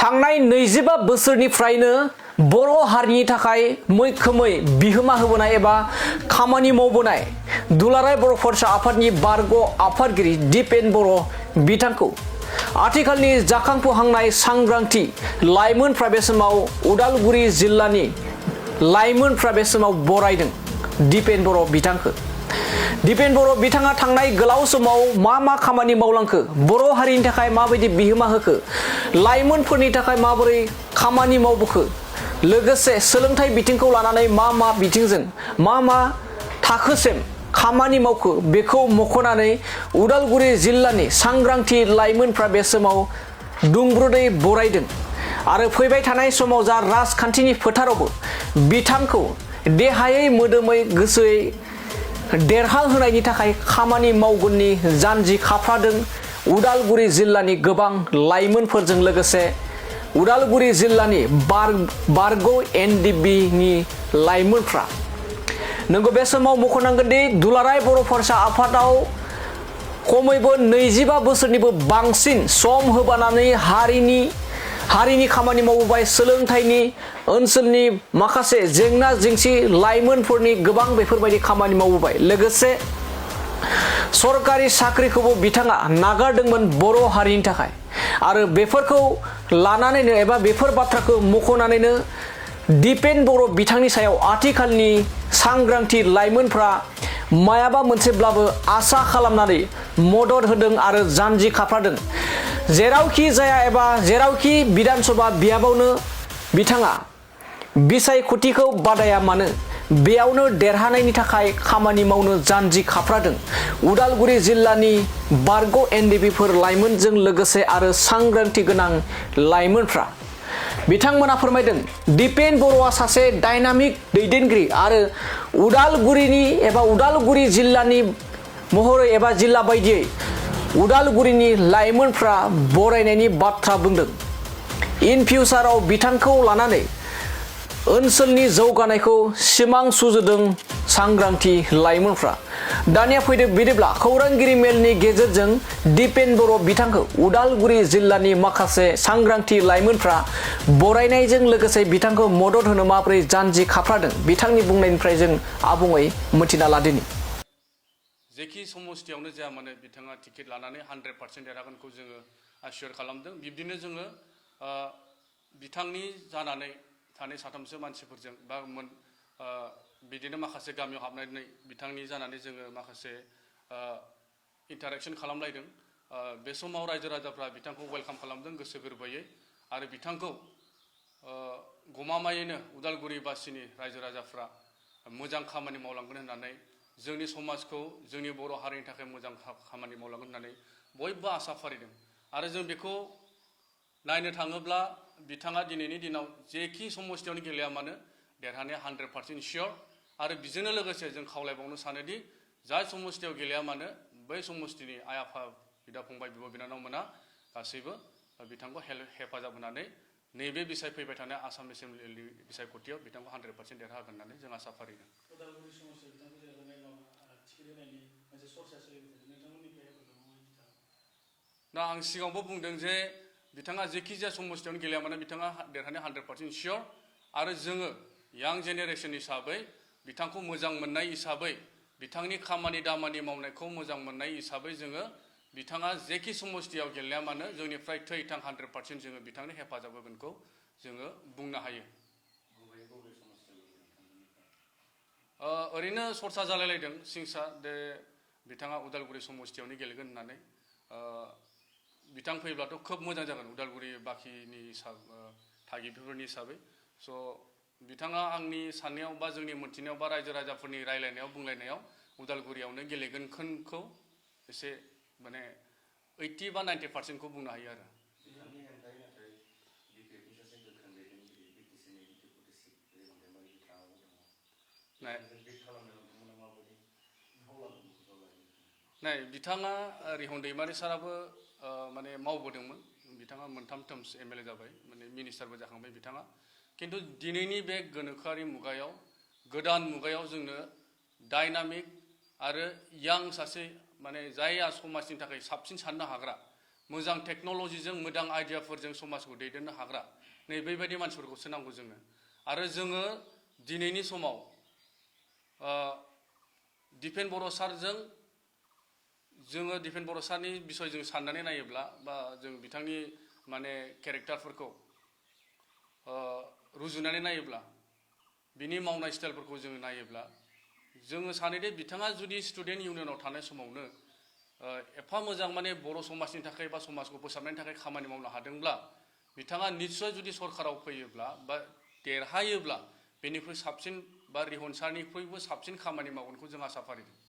थांनाय 25 बोसोरनिफ्रायनो बर' हारिनि थाखाय मैखोमै बिहोमा होबोनाय एबा खामानि मावबोनाय दुलाराय बर' फरायसा आफादनि बारग' आफादगिरि दिपेन बर' बिथांखौ आथिखालनि जाखांफुहांनाय सांग्रांथि लाइमोनफ्रा बे समाव उदालगुरि जिल्लानि लाइमोनफ्रा बे समाव बरायदों दिपेन बर' बिथांखौ। दिपेन बर' बिथाङा थांनाय गोलाव समाव मा खामानि मावलांखो, बर' हारिनि थाखाय माबायदि बिहोमा होखो, लाइमोनफोरनि थाखाय माबोरै खामानि मावबोखो, लोगोसे सोलोंथाइ बिथिंखौ लानानै मा बिथिंजों मा थाखोसिम खामानि मावखो बेखौ मख'नानै उदालगुरि जिल्लानि सांग्रांथि लाइमोनफ्रा बे समाव दुंब्रुदै बरायदों आरो फैबाय थानाय समाव जा राजखान्थिनि फोथारावबो बिथांखौ देहायै मोदोमै गोसोयै देरहाहोनायनि थाखाय खामानि मावगोननि जानजि खाफ्रादों उदालगुरि जिल्लानि गोबां लाइमोनफोरजों लोगोसे उदालगुरि जिल्लानि बारग' एनडिबिनि लाइमोनफ्रा। नंगौ, बे समाव मख'नांगोन दि दुलाराय बर' फरायसा आफादाव खमैबो 25 बोसोरनिबो बांसिन सम होबानानै हारिनि खामानि मावबोबाय, सोलोंथाइनि ओनसोलनि माखासे जेंना जेंसि लाइमोनफोरनि गोबां बेफोरबायदि खामानि मावबोबाय। लोगोसे सरकारि साख्रिखौबो बिथाङा नागारदोंमोन बर' हारिनि थाखाय आरो बेफोरखौ लानानैनो एबा बेफोर बाथ्राखौ मख'नानैनो दिपेन बर' बिथांनि सायाव आथिखालनि सांग्रांथि लाइमोनफ्रा मायाबा मोनसेब्लाबो आसा खालामनानै मदद होदों आरो जानजि खाफ्रादों। जेरावखि जाया एबा जेरावखि बिधानसभा बियाबावनो बिथाङा बिसायख'थिखौ बादाया मानो बेयावनो देरहानायनि थाखाय खामानि मावनो जानजि खाफ्रादों उदालगुरि जिल्लानि बारग' एनडिबिफोर लाइमोनजों लोगोसे आरो सांग्रांथि गोनां लाइमोनफ्रा। बिथांमोना फोरमायदों दिपेन बर'आ सासे डायनामिक दैदेनगिरि आरो उदालगुरि जिल्लानि महरै एबा जिल्ला बायदियै उदालगुरिनि लाइमोनफ्रा बरायनायनि बाथ्रा बुंदों। इन फिउचाराव बिथांखौ लानानै ओनसोलनि जौगानायखौ सिमां सुजुदों सांग्रांथि लाइमोनफ्रा। दानिया फैदो बिदिब्ला खौरांगिरि मेलनि गेजेरजों दिपेन बर' बिथांखौ उदालगुरि जिल्लानि माखासे सांग्रांथि लाइमोनफ्रा बरायनायजों लोगोसे बिथांखौ मदद होनो माबोरै जानजि खाफ्रादों बिथांनि बुंनायनिफ्राय जों आबुङै मिथिना लादिनि। जेखि समस्थियावनो जाया मानो बिथाङा टिकेट लानानै 100% देरहागोनखौ जोङो आसियर खालामदों। बिब्दिनो जोङो बिथांनि जानानै थानाय साथामसो मानसिफोरजों बा बिदिनो माखासे गामियाव हाबनानै बिथांनि जानानै जोङो माखासे इन्टारेक्सन खालामलायदों। बे समाव रायजो राजाफ्रा बिथांखौ वेलकाम खालामदों गोसो गोरबोयै आरो बिथांखौ गमामायैनो उदालगुरि बासिनि रायजो राजाफ्रा मोजां खामानि मावलांगोन होननानै, जोंनि समाजखौ जोंनि बर' हारिनि थाखाय मोजां खामानि मावलांगोन होननानै बयबो आसा फारिदों आरो जों बेखौ नायनो थाङोब्ला बिथाङा दिनैनि दिनाव जेखि समस्थियावनो गेलेया मानो देरहानाया 100% सियर आरो बेजोंनो लोगोसे जों खावलायबावनो सानोदि जाय समस्थियाव गेलेया मानो बै समस्थिनि आइ आफा बिदा फंबाय बिब' बिनानावमोना गासैबो बिथांखौ हेफाजाब होनानै नैबे फैबाय थानाय आसाम एसेम्बलिनि बिसायख'थियाव बिथांखौ 100% देरहागोन होननानै जों आसा फारिदों। दा आं सिगाङावबो बुंदों जे बिथाङा जेखि जाया समस्थियावनो गेलेया मानो बिथाङा देरहानाया 100% सियर आरो जोङो यां जेनेरेसन हिसाबै बिथांखौ मोजां मोननाय हिसाबै बिथांनि खामानि दामानि मावनायखौ मोजां मोननाय हिसाबै जोङो बिथाङा जेखि समस्थियाव गेलेया मानो जोंनिफ्राय थै थां 100% जोङो बिथांनि हेफाजाब होगोनखौ जोङो बुंनो हायो। ओरैनो सरसा जालायलायदों सिंसा दे बिथाङा उदालगुरि समस्थियावनो गेलेगोन होननानै। बिथां फैब्लाथ' खोब मोजां जागोन उदालगुरि बाखिनि थागिबिफोरनि हिसाबै। स' बिथाङा आंनि साननायाव बा जोंनि मोनथिनायाव बा रायजो राजाफोरनि रायलायनायाव बुंलायनायाव उदालगुरियावनो गेलेगोनखौ एसे माने 80 बा 90%खौ बुंनो हायो आरो। नाय बिथाङा रिहन दैमारि साराबो माने मावबोदोंमोन। बिथाङा मोनथाम टार्म्स एमएलए जाबाय, माने मिनिस्टारबो जाखांबाय बिथाङा। किन्तु दिनैनि बे गोनोखोआरि मुगायाव गोदान मुगायाव जोंनो डायनामिक आरो यां सासे माने जायहा समाजनि थाखाय साबसिन साननो हाग्रा मोजां टेक्न'लजिजों मोजां आइडियाफोरजों समाजखौ दैदेननो हाग्रा नै बेबायदि मानसिफोरखौसो नांगौ जोंनो आरो जोङो दिनैनि समाव दिपेन बर' सारजों जोङो दिपेन बर' सारनि बिसय जों साननानै नायोब्ला बा जों बिथांनि माने केरेक्टारफोरखौ रुजुनानै नायोब्ला बिनि मावनाय स्टाइलफोरखौ जोङो नायोब्ला जोङो सानोदि बिथाङा जुदि स्टुडेन्ट इउनियनाव थानाय समावनो एफा मोजां माने बर' समाजनि थाखाय बा समाजखौ फोसाबनायनि थाखाय खामानि मावनो हादोंब्ला बिथाङा निस्सय जुदि सरकाराव फैयोब्ला बा देरहायोब्ला बेनिख्रुइ साबसिन बा रिहन सारनिख्रुइबो साबसिन खामानि मावगोनखौ जों आसा फारिदों।